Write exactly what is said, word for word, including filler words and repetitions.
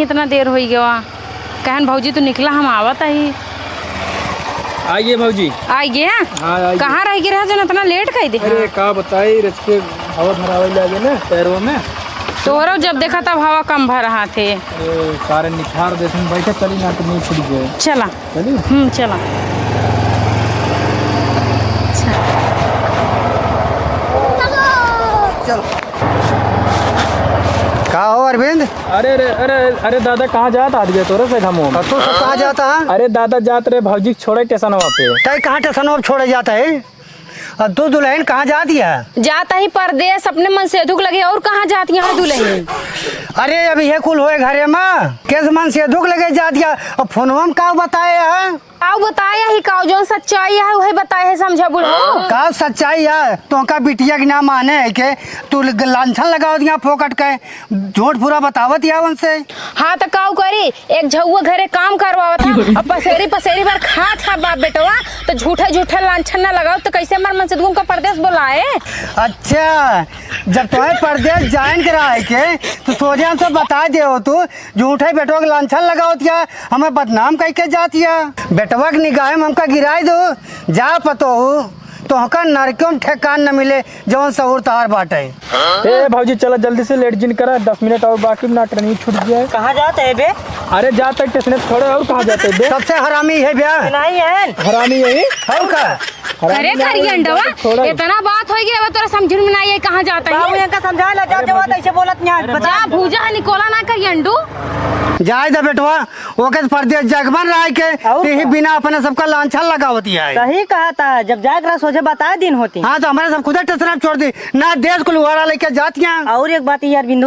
इतना देर होइ गवा। कहन भौजी तू निकला, हम आवत ही। आइए भौजी। आइगे? हाँ, आइए। कहाँ रह गे रहा जन इतना लेट कइ दे? अरे का बताई, रच के हवा भरावे लागे ना पैरों में। तोहरो जब देखा तब हवा कम भर रहा थे। अरे सारे निखार देसन बैठे, चली ना तो नहीं छूट गए। चला। चली? हम्म, चला। चल। का हो अरविंद? अरे, अरे, अरे, अरे दादा, कहाँ जात आदि तोरे से घमो? और तू सब कहाँ जाता है? अरे दादा, जात रहे भौजी के छोड़े स्टेशनवा पे। तय कहाँ स्टेशनवा पे छोड़े जाता है? और तू दुल्हन कहाँ जात है? जात ही परदेस अपने मनसेधु के लगे, और कहाँ जात यहाँ दुल्हन? अरे अब ये कुल होए घरे में, केस मनसेधु के लगे जात है? और फोनवा में का बताए है? काऊ बताए ही, काऊ जौन सच्चाई है, वही बताए है, समझा बुढ़ऊ। का सच्चाई है? तोहका बिटिया के ना माने है के तू ल-, लांछन लगावत यहाँ फोकट के, झूठ पूरा बतावत यहाँ उनसे। हाँ, तो काऊ करी, एक झउआ घरे काम करवावत है, और पसेरी, पसेरी भर खात है बाप बेटवा, तो झूठे, झूठे लांछन ना लगाओ, तो कैसे हमार मनसेधु का परदेस बोलाए? अच्छा, जब तुम्हें परदेस जान के रहा है के, तो सोझे हमसे बता दे हो तू, झूठे बेटवा के लांछन लगावत या, हमें बदनाम कइ के जात या। बेटवा के निगाह में हमका गिराई दो, जा पतोहू, तोहका नरकियों में ठेकान न मिले, जौन सहूर तहार बाटे। ए भौजी, चला जल्दी से, लेट जिन करा, दस मिनट और बाकी ना, ट्रेन छूट गया है। कहाँ जात है बे? अरे जात है स्टेशन छोड़े, और कहाँ जात है बे? सबसे हरामी है बे। नहीं है। हरामी यही। और का? अरे करियंडवा, छोड़ा। इतना बात होइ गया, अब तोरा समझ में ना आई, कहाँ जाता है? बाबू, इनका समझा ला, जा, अरे जवा, भौजी। ऐसे बोलत नहीं है, अरे बता। जा, भूजा है, निकोला ना करियंडू। जाए दे बेटवा, ओके परदेस जगमन राय के, और यही का? बिना अपने सबका लांछन लगावती है। सही कहा था, जब जाए के रहा, सोझे बताए दिन होती। हाँ, तो हमारे सब खुदे टेंशन छोड़ दी, ना देश को लुहारा लेके जाती हैं। और एक बात यार, बिंदुआ